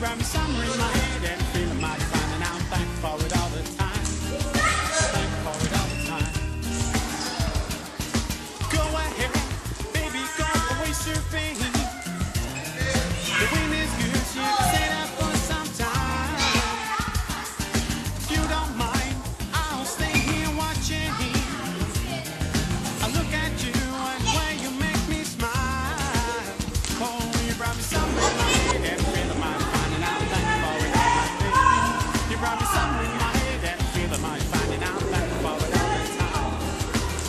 brought me summer in my head and feeling mighty fine, and I'm thankful for it all the time. Thankful for it all the time. Go ahead, baby, go away surfing. The wind is good, you can stay there for some time. If you don't mind, I'll stay here watching. I look at you and way you make me smile. Oh, you brought me summer in my head and feeling mighty fine, and I'm thankful for it all, my baby. You brought me summer in my head and feeling mighty fine, and I'm thankful for it all the time.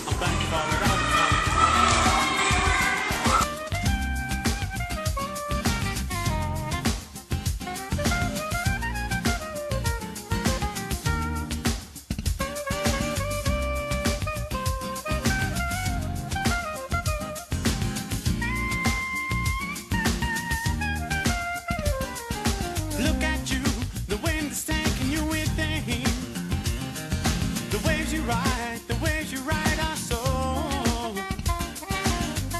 I'm thankful for it all the time. Look at you, the wind is taking you with him. The waves you ride, the waves you ride are so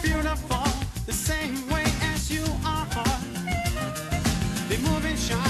beautiful, the same way as you are. They move and shine.